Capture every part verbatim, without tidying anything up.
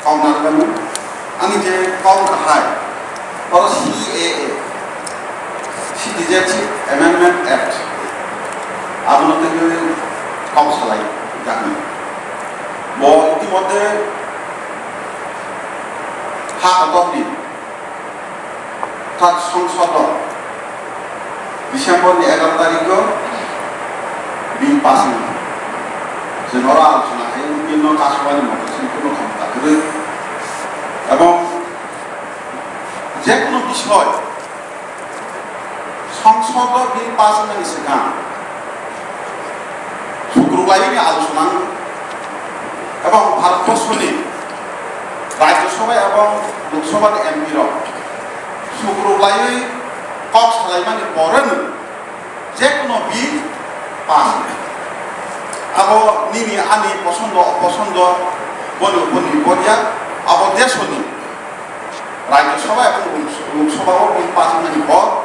Kok narwkmani, ani je kok kahai, oro C A A, Citizenship Amendment Act, abono twiwi kok salai jaknai. Bo itimodhe ha kotor ni Thak songsodo December ni egaro tarikh o bill pass wngkha. Chwng oro alochona khai bill no kasubani moto chwng kuno khomta kwrwi. Ebong jekunu bisoy songsodo bill pass wngnani swkang Sukruk laini alochona wng, ebong Bharatborsoni Rajya Sabha ebong Lok Sabha ni M P rok sukruk laiwi kok salaimani poreno jekunu bill pass wngnai. Abo nini ani posondo oposondo boni boni boria abo desoni Rajya Sabha ebong Lok Sabha o bill pass wngnani por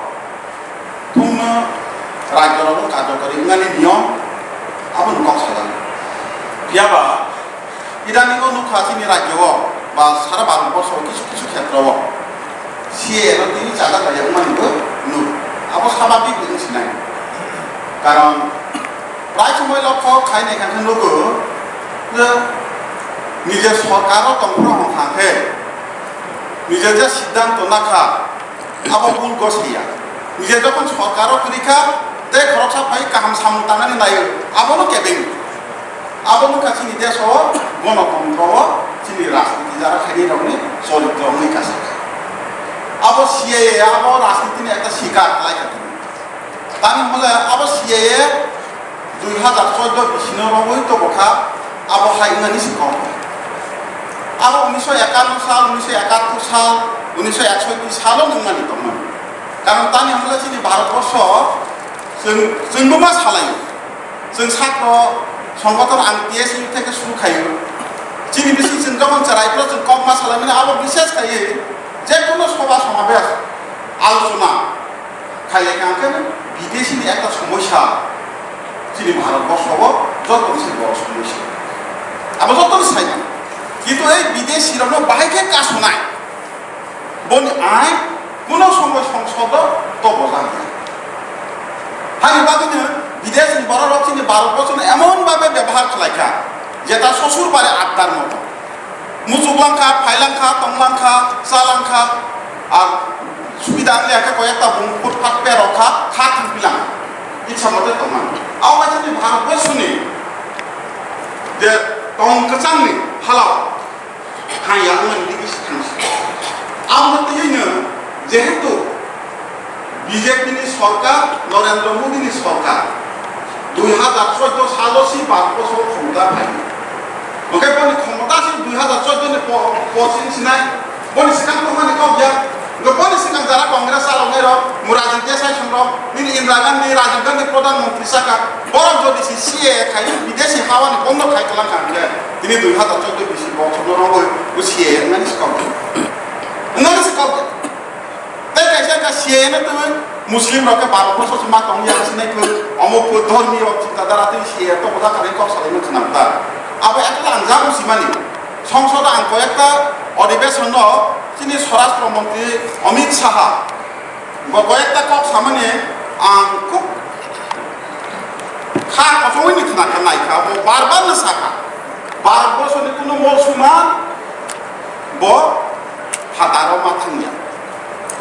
Thumno rajyo rogo karjokari wngnani niyom abono kok sajak. Phiyaba idaningo nukha chini rajyo o ba sara Bharat borsho o kisu kisu khetro o C A A no tini chajak bai wngmani bo nuk. Abo sababik wng sinai. Karon prai somoi lokho khai nai kha khe nugo je nije sorkar o tongphuru hong kha khe nije je siddhanto nakha Abo bul gosliya. Nije jokhon sorkaro kwrwi kha, tei khoroksa phai kaham samung tangnani naio, abono kebeng. Abo wngkha chini deso gonotontro o chini rajniti jara khainai rokni choritro wngwi kasa kha. Abo C A A abo rajnitini ekta sikar khlai kha tini. Tamni hwnle abo C A A dui hazar choudo bisino rogwi tobokha, abo hai wngnani si kok. Abo unisho ekanno sal, unisho ekattor sal, unisho eksotti salo wngmani tongmani. Karon tamni hwnle chini Bharatborsho chwng, chwngbo ma salaio. Chwng sakno songothon ang T S U theke suru khaio. Chini bisi chwng jokhon chwraipro chwng kok ma salaimani abo bishes khaiwi jekunu sobha somabesh, alochona, Khailai kha khe bidesi ni ekta somosya chini Bharat borsho o joto ni se boro somosya. Abo joto ni sai mano. Kintu ei bidesi rok no bahai khe kasunai. Boni ain kuno somoi songsod o to bojak ya. Hani bagwi no bidesi ni borok rok chini Bharat borsho no emon bhabe bebohar khlai kha jeta sosur bare attar moto. Muchuk langkha, phai langkha, tong langkha, cha langkha, ar subida wngya khe koi ekta bung phut phat perok kha, kha thang pilang. Itsa mote tongma. Abo bai chini Bharat borsho ni je tong kwchang ni halao thang ya wngmani tei bisi thang si. Abo no twiwi no jehetu B J P ni sorkar, Narendra Modi ni sorkar, dui hazar choudo salo si Bharat borsho khomota phai. Hwnkhe boni khomota si dui hazar choudo ni po-, por sini sinai, boni swkang tongmani kok ya. Hwnkhe boni swkang jara Congress chaloknai rok, Morarji Desai song rok, nini Indira Gandhi, Rajiv Gandhi Pradhan Mantri saka, borok jodi si C A A khai, bidesi hawa ni bondo khai tolang kha hwnkhe, tini dui hazar choudo bisi bochor no rogwi, bo C A A wngnani swkang. Wngnani swkang. Tei kaisa wngkha C A A no twi Muslim rok khe Bharat borsho se ma tong ya sinai khe omo phu dhormi rok chinta dhara twi C A A to boda kare kok salai no khna ta. Abo ekla ang jabu simani. Songsodo ang koyekta odhibeson no chini Swarashtra Mantri Amit Shah bo koyekta kok samani ang khub kha kochongwi ni khna kha nai kha bo bar bar no sa kha. Bharat borsho ni kuno mol suma bo phataro ma thangya.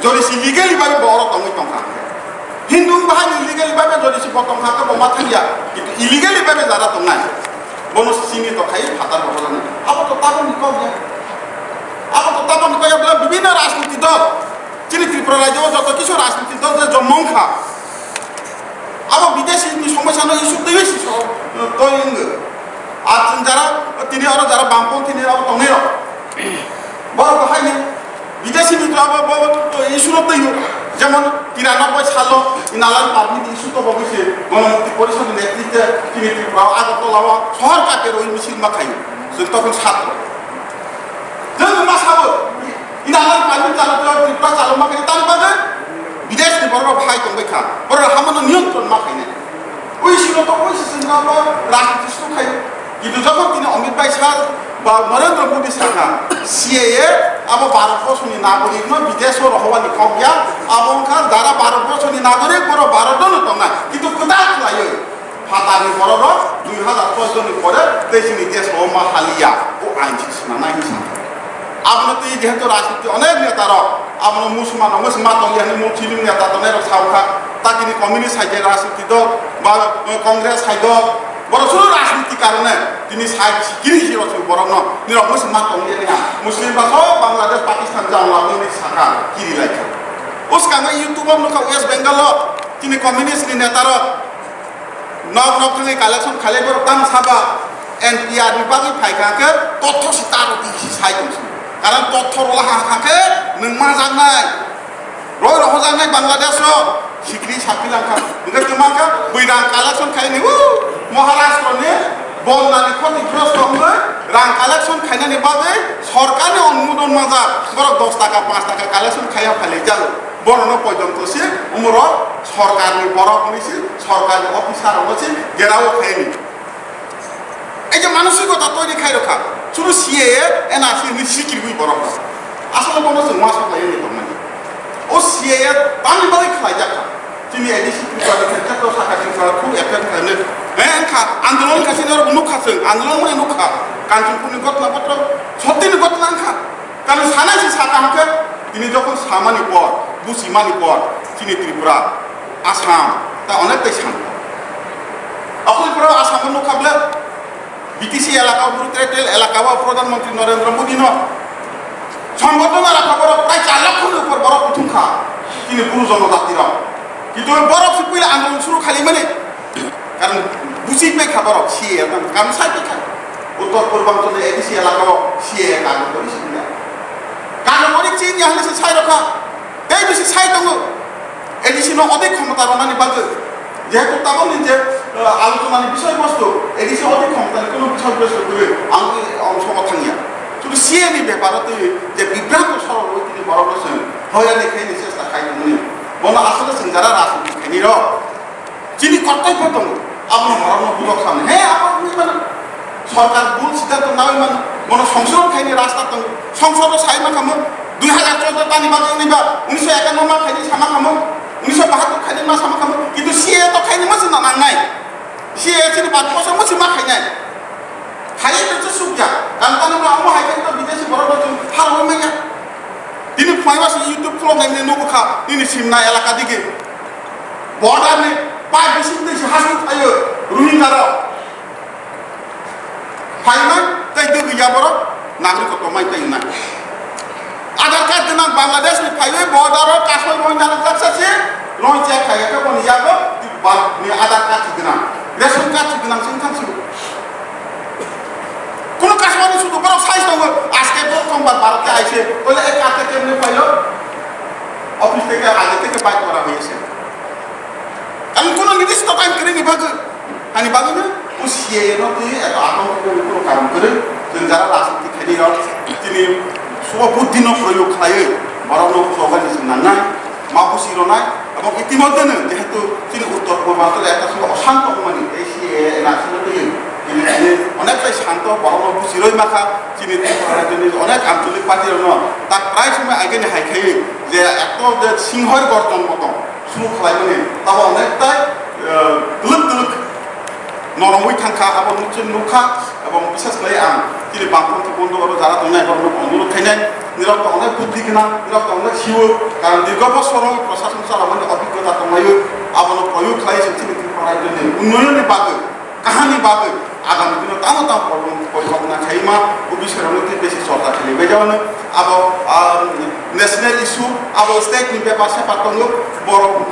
Jodi si legally bai bo oro tongwi tongkha. Hindu wng bahai ni legally bai jodi si bo tongkha khe bo ma thangya. Kintu illegally bai jara tongnai. Bono simi to khai phatar bo tongnai. Abo to taboni kok ya. Abo to taboni kok ya, bibhinno rajniti dol. Chini Tripura rajyo o joto kisu rajniti dol je jommo wngkha. Abo bidesi ni somosya no issue twiwi si so, toi wngkha. Ar chwng jara tini oro jara bangpong tini oro tongnai rok. Borok bo haino bidesi ni abo bo, bo issue no twiwi. Jemon tiranoboi salo inner line permit issue to bo bisi Ganamukti Porishad ni netritwe tini Tripura o Agartala o sohor kapero misil ma khaio. Chwng tokon satro. Jeng ma sabo, ina lang kami jalo to Tripura chalo ma kani tani bagwi, bidesh ni borok phai tong bai kha, borok hamano niyantron ma khainai. Ui sino to ui sisino to rajniti sino khai. Kintu jokhon tini Amit Bhai sir ba Narendra Modi sakha, C A A abo Bharat borsoni nagorik no bidesh o rohobani kok ya, abo wngkha jara Bharat borsoni nagorik, borok Bharat no tongnai, kintu kwtal khlaiwi phatarni borok rok dui hazar choudo ni pore tei chini desh o ma haliya, o ain se swnamnai hinwi sakha. Abono twi jehetu rajniti onek neta rok abono musulman rok musulman tongya hinwi Muslim neta tongnai rok saukha, takini communist hai khe rajniti dol ba Congress hai dol, borok suru rajniti karone tini sai kiri si rok borok no nirok musulman tongya hinwi ha Muslim ba so Bangladesh Pakistan jang lagwi hinwi sakha kiri lai kha. O swkango YouTube o nukha West Bengal o tini communist ni neta rok Nok nok thangwi collection khailai borok tamo saba N P R ni bagwi phaikha khe totho se ta rw di se sai tong se. Karon totho rwla ha kha khe nwng ma jaknai. Roi rohojaknai Bangladesh rok sikri sakri lang kha. Hwnkhe twma kha bwi rang collection khaini u Maharashtra ni bonnani khoti grosto wngwi rang collection khainani bagwi sorkarni onumodon majak borok dos taka panch taka collection khaiya phailai jago. Bono no poito to se umoro sorkarni borok ni se Sorkar ni officer rok se gerao khaini. Ei je manusikota toiri khai rokha, churu C A A, N R C ni sikirwi borok. Asole bono chwng uansuk lai ni tongmani. O C A A tamni bagwi khlai jakha. Chini A D C Tripura ni khe to saka Tripura khu effect khlainai. Eh, wngkha andolon kha sini oro nukha chwng, andolon mani nukha. Kanchanpur ni gotna botro, sotti ni gotna wngkha. Kami sana si saka hwnkhe, tini jokhon samani por, busimani por, chini Tripura, Assam, ta onek tai santo. Aboni pore Assam o nukha ble, B T C elaka o, Bru Territorial elaka o Pradhan Mantri Narendra Modi no songbodo na rakha borok prai char lakh ni upor borok kuthum kha, chini Bru jonojati rok. Kintu borok si puila andolon suru khali mani, karon busi pai kha borok si ya, karon sai pai kha. Uttor Purbanchal ni A D C elaka o si ya karon kori si ya. Karon kori si ya hali si sai rokha. Tei bisi sai tongo, A D C no odei khomota rwnani bagwi. Jehetu tabokni je, eh, alochonani bisoi bostu, A D C odei khomotani kuno bisoi bostu kwrwi, ang tei ongsogo thangya. Chwng C A ni beparo twi je bibranto sorok rwi tini borokno chwng hoyani khaini chesta khai tongmani. Bono asole chwng jara rajniti khainai rok. Chini kortobyo tongo, abono borokno bujok samani. He, abo wngwi mano. Sorkar bul siddhanto nawi mano. Bono songsodhon khaini rasta tongo. Songsodo sai ma kamo, dui hazar choudo tani bagwi wngwi ba, unisho ekanno ma khaini sama kamo, unisho bahattor khaini ma sama kamo. Kintu C A A to khaini ma se nangnai. C A A chini bak kosa ma se ma khainai. Hai to se sukya. Kan tani ma amo hai to bidesi borok no chung harwi manya. Tini phai ba se YouTube khulok nai ne nugo kha, nini simna elaka dige. Border ni pai bising tei se hasu phaio, Rohingya rok. Phaima tei dogwi ya borok, nagrikotw mai tei nai. Aadhaar card gwnang Bangladesh ni phaiwi border o kasoi Rohingya rok jaksa se, Rohingya khaiya khe boni yago ba ni Aadhaar card gwnang, ration card gwnang sing thang sing. Kuno kasmani sudu borok sai tongo, aske borok tongba Bharat ke aise, tole ek karte kemne pailo, office theke aje theke bai kora hoyese. Ang kuno nidisto time kiri ni bagwi, ani bagwi na, o C A A no twi eto ato kuno karam kiri, jeng jara rajniti khaini rok, tini suwa buddhi no proyog khlaiwi, borok no proga ni nangnai. Ma busi ronai, ebong itimodhye no jehetu chini Uttor Purbanchal ekta simi oshanto wngmani, ei C A A N R C no twi, tini, tini onek tai shanto, borokno busi roi makha, chini Tripura rajyoni onek ancholik party rokno tak prai somoi ageni hai khaiwi je ekto je singhoi gorjon moto suru khlaimani, tabo onek tai, eh, twlwk twlwk noromwi thangkha, abo nukjak nukha, ebong bisas khlai ang chini bangphanti bondo oro jara tongnai borokno onurodh khainai, nirok to onek buddhi gwnang, nirok to onek siwo, karon dirgo bosor o prosason chalamani obhiggota tonglaio, abono proyog khlai se chini Tripura rajyoni unnayonni bagwi, kahani bagwi, agami dino tamo tamo problem porikopna khaima, o bisai rokno tei besi chorcha khlaibai jawano, abo, ah, national issue, abo state ni bepar separ tongo, borok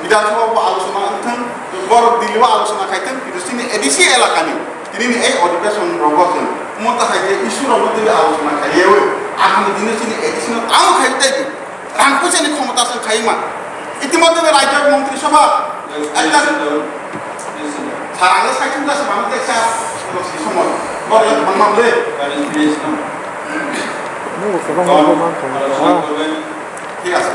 Bidhan Sabha bo alochona wngthang, borok Delhi o alochona khaithang, kintu chini A D C elakani, tini ni ei odhikason rogo chwng, mo ta hai je issue rogo twi alochona khaiwi, agami dino chini A D C no tamo khai tei rang puisa ni khomota chwng khaima. Itimodhye rajya montri sabha, ekta sarang le saichung da sabang te sa, si somoi, bor le bang mam le. Nungo kwbangma bumang tongo. Thik ase.